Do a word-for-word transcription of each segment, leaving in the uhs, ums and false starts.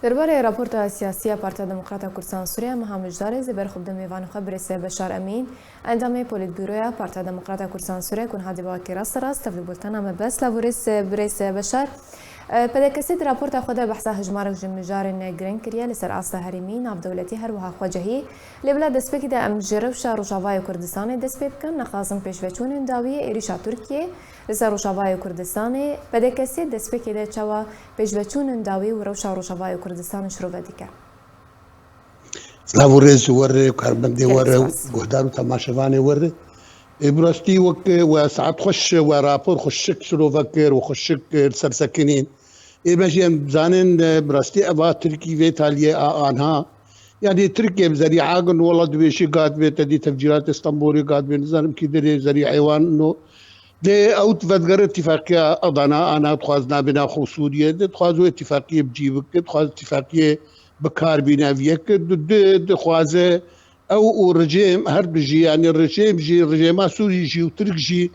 Derbarê raporta siyasî ya Partiya Demokrata Kurdistan Sûriye, em niha mijdarê zê ber xwe bidin mêvanê xwe birêz Beşar Emîn, endamê Polîtbûroya Partiya Demokrata Kurdistan Sûriye ku niha dê bi we kê rasterast tev li bultena me be. Silav û rêz birêz Beşar. P D K S di raporta xwe de behsa hejmarek ji mijarên girîng kiriye li ser asta herêmî, navdewletî, her wiha xwecihî. Lê bila destpêkê de em ji rewşa Rojavayê Kurdistanê dest pê bikin, nexazim pêşveçûnên dawiyê êrîşa Tirkiyê li ser Rojavayê Kurdistanê, P D K S destpêkê de çawa pêşveçûnên dawî û rewşa Rojavayê Kurdistanê şirove dike? Silav û rêz ji we re, karmendê we re, guhdar û temaşevanê we re. Ê, bi rastî wek we saet xweş, we rapor xweşik şirove kir û xweşik, e, li ser sekinîn. Ê, me jî em zanin, e, bi rastî eva Tirkî vê taliyê a anha. Yanî Tirkiye bi zerî agin wela dibêjî gat bê te dî tevcîratê Stenbolê gat bê nizanim kî derê zerî heywan no. Lê ew vedgere tîfaqiya Adana ana dixwaz nabêna xwe Sûriye de, dixwaz wê tîfaqiyê bi cî bike, dixwaz tîfaqiyê bi kar bîne viyeke. Du, du, dixwaze ew û rejêm her du jî, yanî rejêm jî, rejêma Sûrî jî û Tirk jî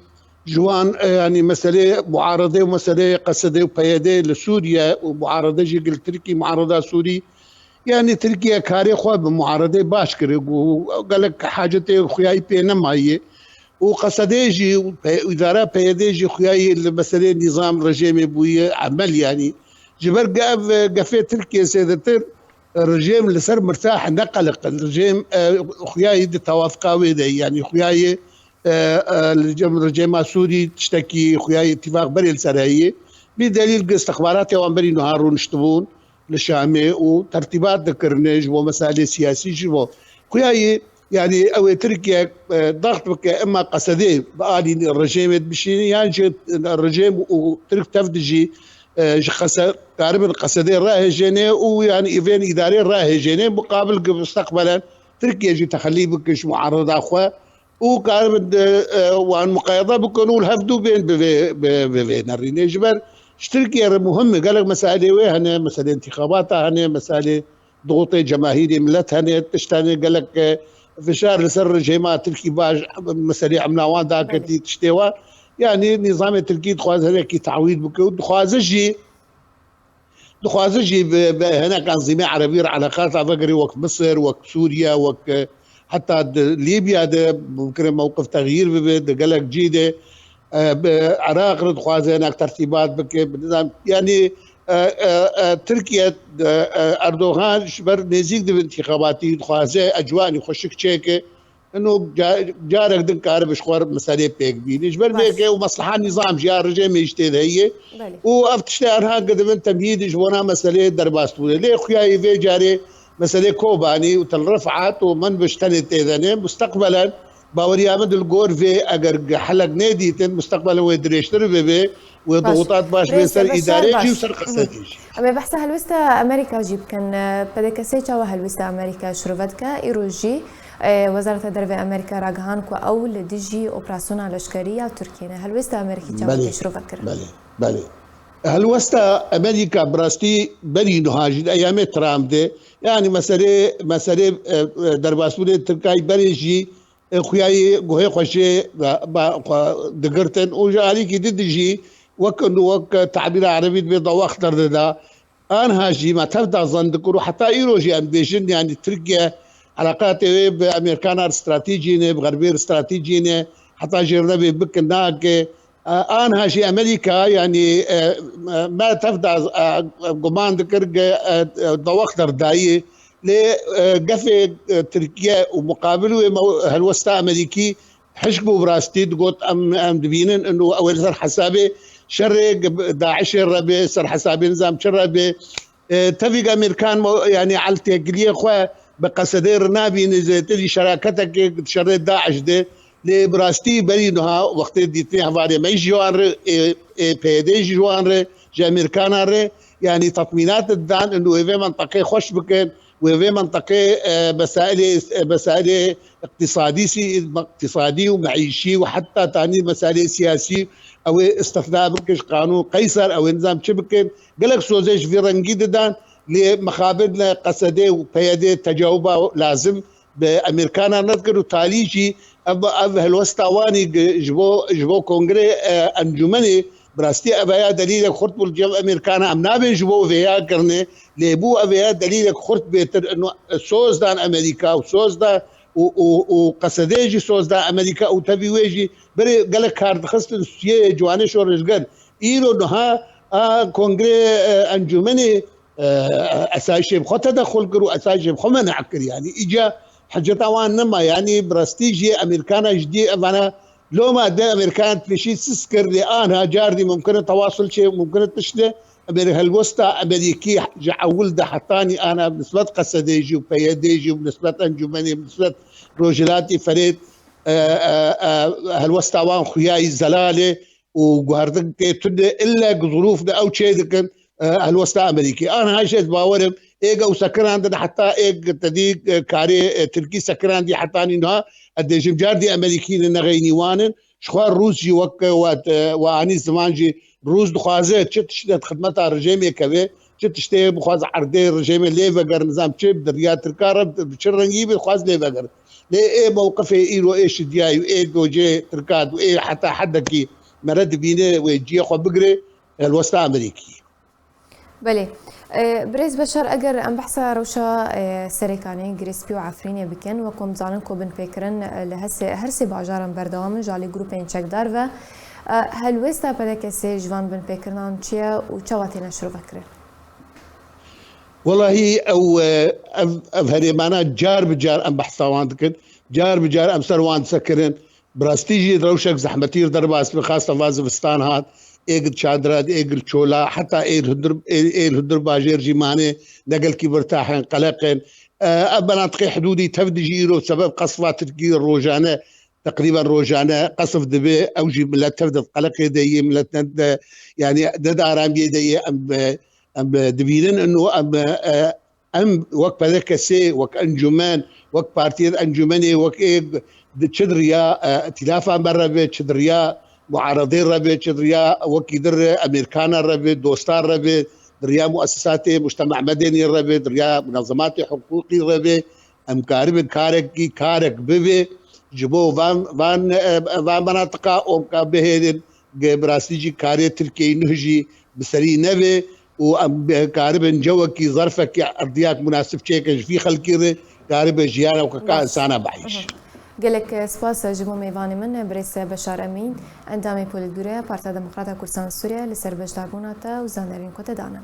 ji wan, e, yanî meselê muarede û meselê Qesede û P Y D li Sûriye û muarede jî gil Tirkî, muareda Sûrî, yanî Tirkiye karê xwe bi muaredê baş kir û gelek hacetê xuyayî pê nemaye. Û Qesedê jî û pe-, îdara P Y D jî xuyayî li meselê nîzam rejêmê bûye emel, yanî ji ber ge-, ev gefê Tirkiye zêdetir rejêm li ser mirtah neqeliqin. Rejêm, e, xuyayî di tewafika wê de, yanî xuyayê, e, e, li cem rejêma Sûrî tiştekî xuyayê îtîfaq berê li ser heyî. Bî delîl gi istixbaratê wan berî niha rûniştibûn li Şamê û tertîbat dikirine ji bo meselê siyasî ji bo. Xuyayê, yanî ew ê Tirkiye, e, daxt bike, emma Qesedê bi alî rejêmê dibişîne, yan jî rejêm û Tirk tev dijî, e, ji Qese-, karibin Qesedê rahêjêne û yan îvên îdarê rahêjêne, muqabil gi mustaqbelen Tirkiye jî texelî bike ji muarada xwe û karibin de, e, wan muqayede bikin û li hevdû bên bi vê, bi, bi vê nerînê. Ji ber ji Tirkiye re muhim e. Gelek meselê wê hene, meselê întîxabata hene, meselê dixutê cemahîrê milet hene, tişt hene, gelek, e, fişar li ser rejêma Tirkî baş, meselê emna wan daketî, tiştê wa. Yanî nîzamê Tirkî dixwaze hinekî tawîd bike û dixwaze jî Dixwaze jî bi, bi hinek enzîmê erebî re eleqata vegirî, wek Misir, wek Sûriye, wek, e, heta di Lîbya de mumkin e mewqif texyîr bibe, di gelek cî de, e, bi Iraq re dixwaze hinek tertîbat bike, bi nizam, yanî, e, e, e, Tirkiye, e, e, Erdogan ji ber nêzîk dibe întîxabatî dixwaze ecwanî xweşik çêke. Ino ca-, carek din karibe ji xwe re meselê pêk bîne. Ji ber vê yekê û mesleha nîzam jî ya rejêmê jî tê de heye. Belê. Û ev tiştê erha dibin temhîd ji bona meselê derbasbûnê. Lê xuyayê vê carê meselê Kobanî û Tel Refat û Menbic tenê tê de ne. Musteqbelen baweriya min di li gor vê eger helek nêdîtin, musteqbelen wê dirêjtir bibe. Wê dixutat baş bê ser îdarê jî û ser Qesedê jî. Em ê behsa helwesta Amerîka jî bikin. P D K S çawa helwesta Amerîka şirove dike? Îro jî, e, Wezareta Derve Amerîka ragihand ku ew li dijî operasyona leşkerî ya Tirkiyê ne. Helwesta Amerîkî çawa tê şirove kirin? Belê, belê. Helwesta Amerîka bi rastî berî niha jî di eyamê Trump de, yanî meselê, meselê, e, e, derbasbûnê Tirkayî berê jî e, xuyayê guhê xwe jê ve, ba, xwe digirtin û ji alîkî di dijî wek, wek tabîra erebî dibê dawa xter dida. Anha jî me tev da zan dikir û heta îro jî em dibêjin, yanî Tirkiye eleqatê wê bi Amerîkana re stratejî ne, bi Xerbê re stratejî ne, heta jê re nebê bikin nake. E, anha jî Amerîka, yanî, e, me tev da, e, guman dikir, ge-, e, e, dawa xter dayî. Lê, e, gefê, e, Tirkiye û muqabil wê me-, helwesta Amerîkî hişk bû bi rastî, digot, em, em dibînin ino ew ê li ser hesabê şerê DAIŞê re bê, ser hesabê nizam çi re bê. E, tevîk Amerîkan mo-, yanî el têkiliyê xwe bi Qesedê re nabîne, zêtir jî şeraketekê şerê DAIŞ de. Lê bi rastî berî niha wextê dîtinê hevalê me jî ji wan re, ê, ê P Y D jî ji wan re, ji Amerîkana re, yanî tatmînat didan, û wê vê menteqê xweş bikin, wê vê menteqê, e, mesailê, e, mesailê iqtîsadî sî-, iqtîsadî û meîşî û heta tanî mesailê siyasî, ew ê istixna bikin ji qanûn Qeyser, ew ê nizam çi bikin. Gelek sozê ji vî rengî didan, lê mixabin Qesedê û P Y D tecawuba lazim bi Amerîkana nedikir û talî jî ev, ev helwesta wanî gi-, ji bo, ji bo kongrê, e, encûmenê Bi rastî ev heya delîlek xurt bû li cem Amerîkana. Em nabên ji bo vêya kirine, lê bû ev heya delîlek xurt bêtir. Ino soz dan Amerîka û soz da û, û, û qesedê jî soz da Amerîka û tevî wê jî berê gelek kar dixistin, stûyê ciwanê şoreşger. Îro niha a kongrê, e, encûmenê, e, esayişê bi xwe tedexul kir û esayişê bi xwe mena kir. Yanî îca hiceta wan nema. Yanî bi rastî jî Amerîkana ji dî evana loma de Amerîkana pêşî siz kir, lê anha cardî mumkin e tewasul çê, mumkin e tişt e. Amer-, helwesta Amerîkî ji ewil de hetanî ana bi nisbet qesedê jî û P Y D jî û bi nisbet encûmenê, bi nisbet Rojhilatî Ferêt, e, e, e, helwesta wan xuyayî zelalê û guhertin tê tune, ille ku zirûf de ew çê dikin, e, helwesta Amerîkî. Anha jî ez bawer im, êg ew sekirandin heta êg tedî, e, karê, e, Tirkî sekirandî hetanî niha, ez dêjim cardî Amerîkî ne nexeynî wan in. Ji xwe Rûs jî wek, e, we, e, we anî ziman jî Rûs dixwaze çi tiştê di xidmeta rejêmê keve, çi tiştê bixwaz erdê rejêmê lê veger, nizam çi bi riya Tirka re, bi çi rengî bixwaz lê veger. Lê ê mewqifê îro ê şidiyayî û ê docê Tirka û ê heta hedekî mere dibîne wê ciyê xwe bigire, helwesta Amerîkî. Belê. E, Birêz Beşar, eger em behsa rewşa, e, Serêkanê, Girêspî û Efrînê bikin, wek ku em dizanin ku binpêkirin, e, li hesê-, her sê bajaran berdewam in, ji alî grûpên çekdar ve. E, helwêsta P D K S'ê ji van binpêkirinan çi ye û çawa têne şirovekirin? Welahî ew, e, ev, ev herêmana car bi car em behsa wan dikin. Car bi car em ser wan disekirin. Bi rastî jî rewşek zehmetî li derbas bi, xaste va zivistan hat, ê gil çadira, ê gil çola, heta ê li hundir, ê, ê li hundir bajêr jî mane, ne gelkî birtah in, qeleq in. E, ev menatiqê hidûdî tev dijî îro sebeb qesfa Tirkî rojane, teqrîben rojane qesf dibe, ew jî milet tev di qeleqê de yê, milet ne de, yanî ne di aramiyê de yê, em, e, em, e, dibînin ino em, e, Em wek P D K S'ê, wek encûmen, wek partiyên encûmenê, wek ê di çi di riya, e, îtîlafa me re be, çi di riya muaredê re be, çi di riya wekî dir Amerîkana re be, dostan re be, di riya muesesatê mujtema medenî re be, di riya munazematê hiqûqî re be, em karibin karekî, karek bibe ji bo van, van, e, van menatiqa û em ka bihêlin, ge-, bi rastî jî karê Tirkiyeyê nuh jî bi serî nebe û em bi-, karibin cewekî, zerfekî, erdiyak munasib çêkin ji vî xelkî re, karibe jiyana wekeka Nas. insana bihîş. Mhm. Gelek spas ji bo mêvanê min, Birêz Beşar Emîn, endamê Polîtbûroya Partiya Demokrata Kurdistan Sûriye, li ser beşdarbûna te û zandariyên ku te dane.